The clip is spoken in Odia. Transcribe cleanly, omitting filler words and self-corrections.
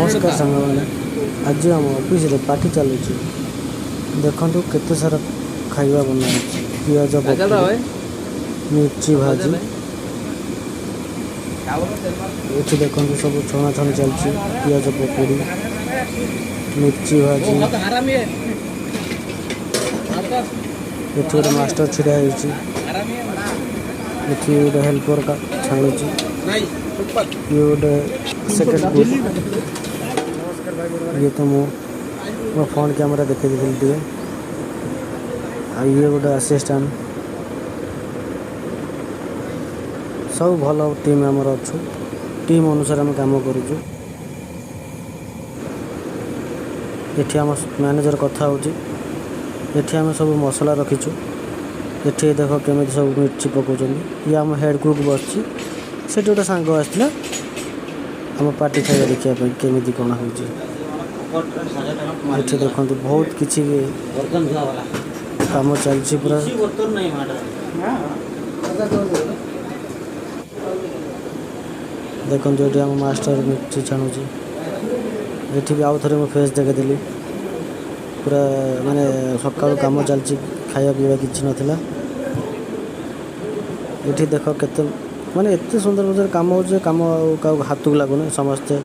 ନମସ୍କାର ସାଙ୍ଗମାନେ, ଆଜି ଆମ ଅଫିସରେ ପାର୍ଟି ଚାଲୁଛି। ଦେଖନ୍ତୁ କେତେ ସାରା ଖାଇବା ବନା ହେଇଛି। ପିଆଜ ପକୁଡ଼ି, ମିର୍ଚି ଭାଜି। ଏଠି ଦେଖନ୍ତୁ, ସବୁ ଛଣା ଛଣି ଚାଲିଛି। ପିଆଜ ପକୁଡ଼ି, ମିର୍ଚି ଭାଜି। ଏଠି ଗୋଟେ ମାଷ୍ଟର ଛିଡ଼ା ହେଇଛି। ଏଠି ଗୋଟେ ହେଲ୍ପର ଛାଣୁଛି। ଇଏ ଗୋଟେ ସେକେଣ୍ଡ କୁକ୍। ଇଏ ତ ମୁଁ ମୋ ଫ୍ରଣ୍ଟ କ୍ୟାମେରା ଦେଖେଇ ଦେଇଥିଲି ଟିକେ। ଆଉ ଇଏ ଗୋଟେ ଆସିଷ୍ଟାଣ୍ଟ। ସବୁ ଭଲ ଟିମ୍ ଆମର ଅଛୁ। ଟିମ୍ ଅନୁସାରେ ଆମେ କାମ କରୁଛୁ। ଏଠି ଆମ ମ୍ୟାନେଜର କଥା ହେଉଛି। ଏଠି ଆମେ ସବୁ ମସଲା ରଖିଛୁ। ଏଠି ଦେଖ, କେମିତି ସବୁ ମିର୍ଚି ପକାଉଛନ୍ତି। ଇଏ ଆମ ହେଡ଼୍ କୁକ୍ ବସିଛି। ସେଠି ଗୋଟେ ସାଙ୍ଗ ଆସିଥିଲା ଆମ ପାର୍ଟି ଖାଇବା ଦେଖିବା ପାଇଁ, କେମିତି କ'ଣ ହେଉଛି। ଏଠି ଦେଖନ୍ତୁ, ବହୁତ କିଛି କାମ ଚାଲିଛି ପୁରା। ଦେଖନ୍ତୁ, ଏଠି ଆମ ମାଷ୍ଟର ମିର୍ଚି ଛାଣୁଛି। ଏଠି ବି ଆଉ ଥରେ ମୁଁ ଫେସ୍ ଦେଖେଇଦେଲି। ପୁରା ମାନେ ସକାଳୁ କାମ ଚାଲିଛି, ଖାଇବା ପିଇବା କିଛି ନଥିଲା। ଏଠି ଦେଖ, କେତେ ମାନେ ଏତେ ସୁନ୍ଦର ସୁନ୍ଦର କାମ ହେଉଛି ଯେ କାମ ଆଉ କାହାକୁ ହାତକୁ ଲାଗୁନି। ସମସ୍ତେ